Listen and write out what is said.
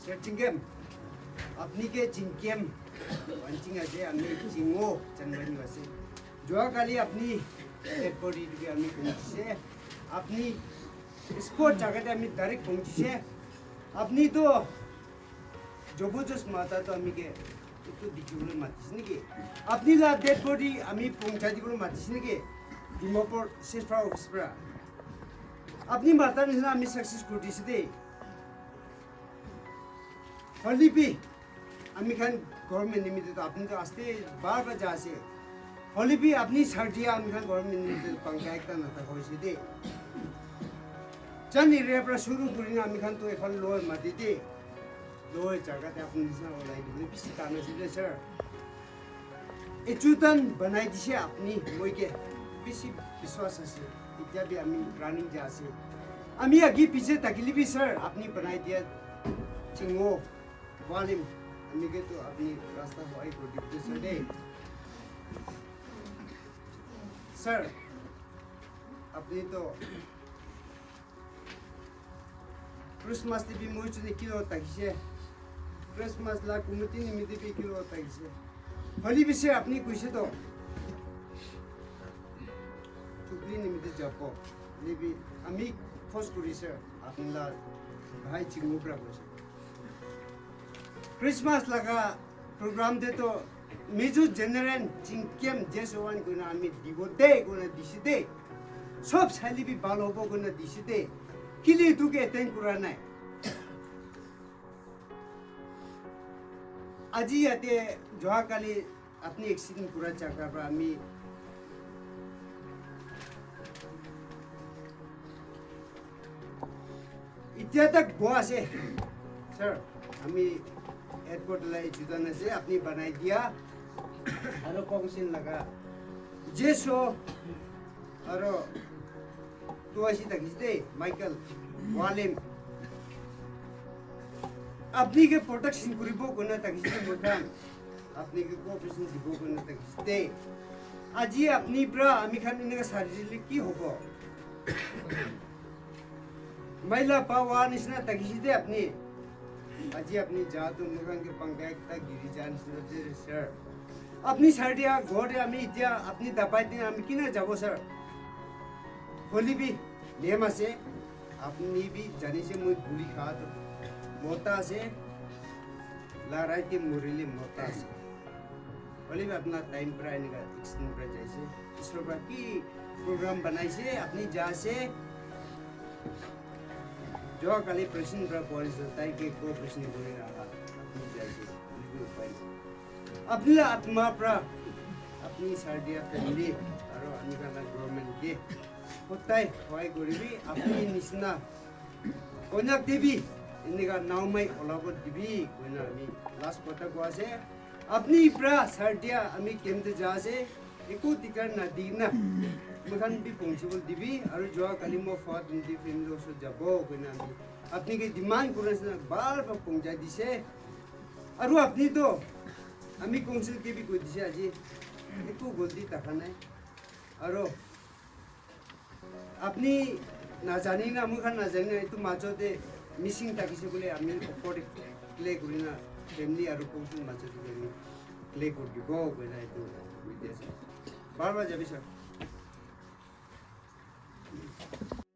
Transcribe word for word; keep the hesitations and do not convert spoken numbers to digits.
Sir Chingkem, apni ke Chingkem, Wanching ase, ami Chingo, Chanwani ase. Joa kali apni dead body tu ke ami pungchise, apni spot jaga te ami direct pungchise, apni to Jobo Jos mata to ami ke itu dikhi bole matis niki. Apni la dead body ami pungcha di bole matis niki. Dimapur Sespa office pra. Apni mata nisna ami success kuri dise de. Hoile bi ami khan government nimite to apni to aste bar bar ja ase. Hoile bi apni sardia ami khan government nimite pangcha ekta na thaka hoise de. Chan area pra shuru kurina ami khan to ephal lower mati de. Lower jaga te apni nisna olai dibole bishi tan ase de, sir. Etu tan banai dise apni, moi ke bishi biswas ase. Itya bi ami running ja ase. Ami agi piche thakile bi, sir, apni banai dia Chingo Walim, ami ke to apni rasta hoai kuri dibole, sir, de. Sir, apni to Christmas te bi moi chuni kilo takise. Christmas la committee nimite bi kilo takise. Hoile bi se apni koise to. Chukri nimite jabo. Hoile bi ami force kurise apni la bhai Chingu pra koise. Christmas laga program te to Mizo General Chingkem Jesuan kuna ami dibo de kuna disi de. Sob sali bi bhal hobo kuna disi de. Kile tu ke attend kura nai. Aji yate joa kali apni accident kura jaga pra ami Itya tak boa ase. Sir, ami airport lai chuta na ase, apni banai dia. Aro council laga. Jeso, aro tu ase takis de, Michael, Walim. Apni ke protection kuribo kona takis de moikhan. Apni ke cooperation dibo kona takis de. Aji apni pra ami khan eneka sarile ki hobo? Maila pa wa nisna takisi de apni. Aji apni ja tu moikhan ke pangkai ekta giri ja nisna de, sir. Apni sar dia ghor de ami itya apni dabai din ami kina jabo, sir? Hoile bi niyam ase. Apni bi janise moi guli kha to mota ase. Larai te morile mota ase. Hoile bi apna time pra enika extend pra jaise. Isor pra ki program banaise, apni jaise. Joa kali president pra police tai ke cooperation kuri raha. Apni jaise. Hoile bi upai nai. Apni la atma pra, apni sardia family, aro ami khan la government ke hotai hoai kuribi, apni nisna Konyak te bi enika naomai olabo dibi koina ami last kotha koa ase. Apni pra sardia ami camp te ja ase, eku tikar na dina moikhan bi pongchibo dibi, aru joa kali mo fat nti family osor jabo koina ami apni ke demand kuri ase na, bar bar pongchai dise. Aru apni to ami council ke bi koi dise aji, eku golti thaka nai. Aru Apni najani na, moi khan najani na, etu majo te missing thakise bole ami opor te clear kuri na, family aru council majo te ami clear kuri dibo koina etu koi di ase. Bar bar jabi sir.